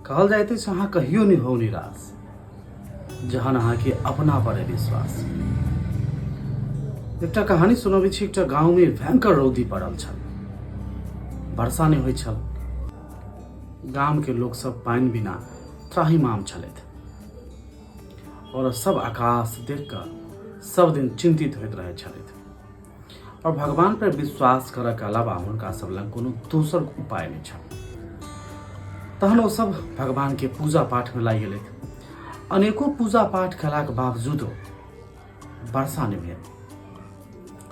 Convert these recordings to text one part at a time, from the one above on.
कहल जाइत अछि अहाँ कहियो नहि होउ निराश जहन अहाँके अपना पर अइ विश्वास। एकटा कहानी सुनबै छी। एकटा गाँवमे भयंकर रौदी पड़ल छल, वर्षा नहि होइत छल। गामके लोकसभ पानि बिना त्राहिमाम छलथि और सब आकाश देख कऽ सब दिन चिंतित होइत रहैत छलथि और भगवान पर विश्वास करऽ के अलावा हुनका सब लग कोनो दोसर उपाय नहि छल। तहन ओ सब भगवान के पूजा पाठ में लागि गेलथि। अनेको पूजा पाठ कयलाके बावजूदो वर्षा नहि भेल।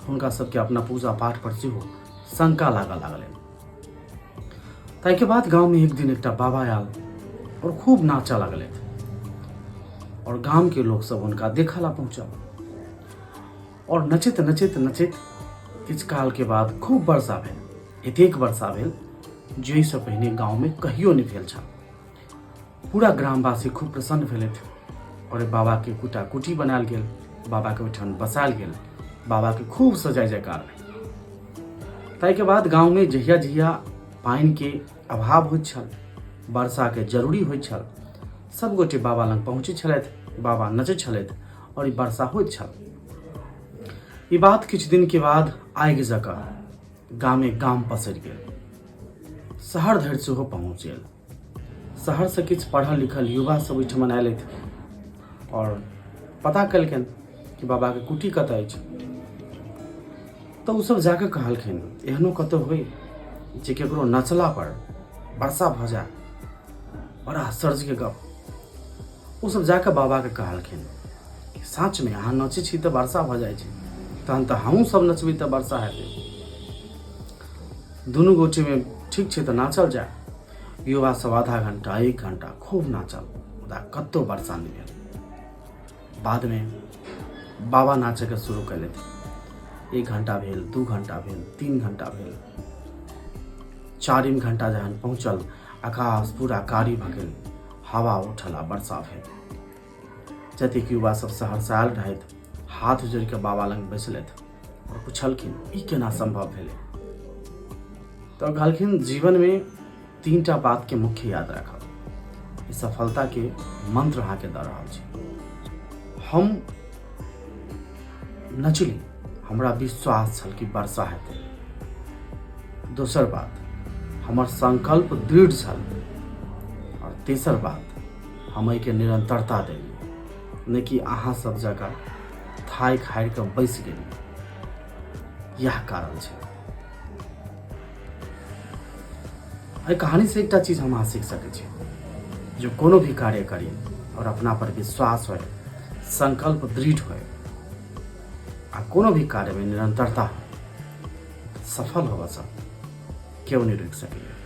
हुनका सबके अपना पूजा पाठ पर सेहो शंका लागऽ लागलनि। ताहिके बाद गाँवमे एक दिन एकटा बाबा आयल और खूब नाचऽ लगलथि और गामके लोक सब हुनका देखऽ ला पहुँचल और नचैत नचैत नचैत किछु कालके बाद खूब वर्षा भेल। एतेक वर्षा भेल जाहिसँ पहिने गाँवमे कहियो नहि भेल छल। पूरा ग्रामवासी खूब प्रसन्न भेलथि और बाबाके कुटा कुटी बनायल गेल, बाबाके ओहिठाम बसायल गेल, बाबाके खूब सजाय जयकार भेल। ताहिके बाद गाँवमे जहिया जहिया पानिके अभाव होइत छल, वर्षाके जरूरी होइत छल, सब गोटे बाबा लग पहुँचै छलथि, बाबा नचै छलथि और ई वर्षा होइत छल। ई बात किछु दिनके बाद आगि जकाँ गामे गाम पसरि गेल, शहर धरि सेहो पहुँच गेल। शहरसँ किछु पढ़ल लिखल युवा सब ओहिठमन आयलथि और पता केलखिन कि बाबाके कुटी कतऽ अछि। तऽ ओ सब जाकऽ कहलखिन एहनो कतौ होइ जे केकरो नचला पर वर्षा भऽ जाय, बड़ा आश्चर्यके गप। ओ सब जाकऽ बाबाके कहलखिन कि साँचमे अहाँ नचै छी तऽ वर्षा भऽ जाइ छै, तहन तऽ हमहूँ सब नचबै तऽ वर्षा हेतै। दुनू गोटेमे ठीक छै तऽ नाचल जाय। युवा सब आधा घंटा एक घंटा खूब नाचल, मुदा कतौ वर्षा नहि भेल। बादमे बाबा नाचैके शुरू केलथि। 1 घंटा भेल, 2 घंटा भेल, 3 घंटा भेल, 4 घंटा जहन पहुँचल आकाश पूरा कारी भऽ गेल, हवा उठल आ वर्षा भेल। जतेक युवा सब शहरसँ आयल रहथि हाथ जोड़ि कऽ बाबा लग बैसलथि और पुछलखिन ई केना संभव भेलै। तऽ कहलखिन जीवनमे 3टा बातके मुख्य याद राखब, ई सफलताके मंत्र अहाँके दऽ रहल छी। हम नचली, हमरा विश्वास छल कि वर्षा हेतै। दोसर बात, हमर संकल्प दृढ़ छल। और तेसर बात, हम एहिके निरंतरता देलियै, नहि कि अहाँ सब जकाँ थाकि हारि कऽ बैसि गेलियै। इएह कारण छै। एहि कहानीसँ एकटा चीज हम अहाँ सीख सकै छी, जो कोनो भी कार्य करी और अपना पर विश्वास होय, संकल्प दृढ़ होय आ कोनो भी कार्यमे निरंतरता हो, सफल होबऽसँ केओ नहि रोकि सकैए।